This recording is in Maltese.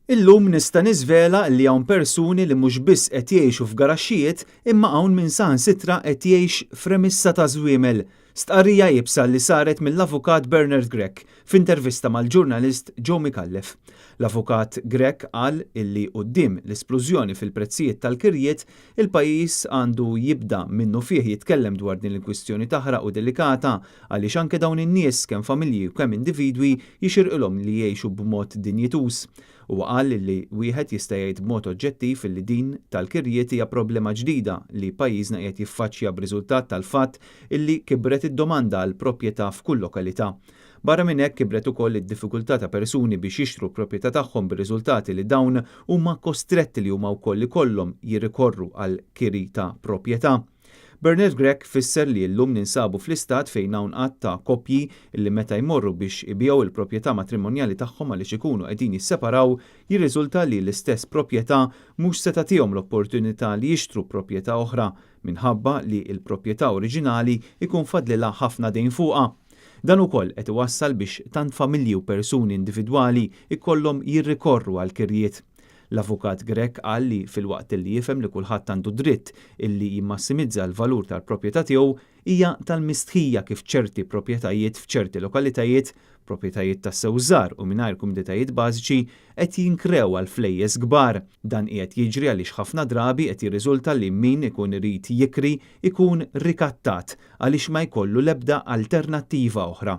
Illum nista' niżvela li hawn persuni li mhux biss qed jgħixu f'garaxxijiet imma hawn min saħansitra qed jgħix f'remissa ta' żwiemel. Stqarrija iebsa li saret mill-Avukat Bernard Grech f'intervista mal-ġurnalist Joe Micallef. L-Avukat Grech qal illi quddiem l-isplużjoni fil-prezzijiet tal-kirjiet, il-pajjiż għandu jibda minnufih jitkellem dwar din il-kwistjoni taħraq u delikata għaliex anke dawn in-nies, kemm familji u kemm individwi, jixirqilhom li jgħixu b'mod dinjituż. Huwa qal li wieħed jista' jgħid b'mod oġġettiv li din tal-kirjiet hija problema ġdida li pajjiżna qiegħed jiffaċċja b'riżultat tal-fatt illi kibret id-domanda għal proprjetà f'kull lokalità. Barra minn hekk kibret ukoll id-diffikultà ta' persuni biex jixtru proprjetà tagħhom bir-riżultati li dawn huma kostretti li huma wkoll ikollhom jirrikorru għal kiri ta' proprjetà. Bernard Grech fisser li llum ninsabu fl-istat fejn hawn għadd ta' koppji li meta jmorru biex ibigħu l-proprjetà matrimonjali tagħhom għaliex ikunu qegħdin jisseparaw, jirriżulta li l-istess proprjetà mhux se tagħtihom l-opportunità li jixtru proprjetà oħra minħabba li l-proprjetà oriġinali jkun fadlilha ħafna dejn fuqha. Dan ukoll qed iwassal biex tant familji u persuni individwali jkollhom jirrikorru għall-kirjiet. L-Avukat Grech qal li filwaqt li jifhem li kulħadd għandu dritt illi jimmassimizza l-valur tal-proprjetà tiegħu, hija tal-mistħija kif ċerti proprjetajiet f'ċerti lokalitajiet, proprjetajiet tassew żgħar u mingħajr kumditajiet bażiċi, qed jinkrew għal flejjes kbar. Dan qiegħed jiġri għaliex ħafna drabi qed jirriżulta li min ikun irid jikri jkun rikattat għaliex ma jkollu l-ebda alternattiva oħra.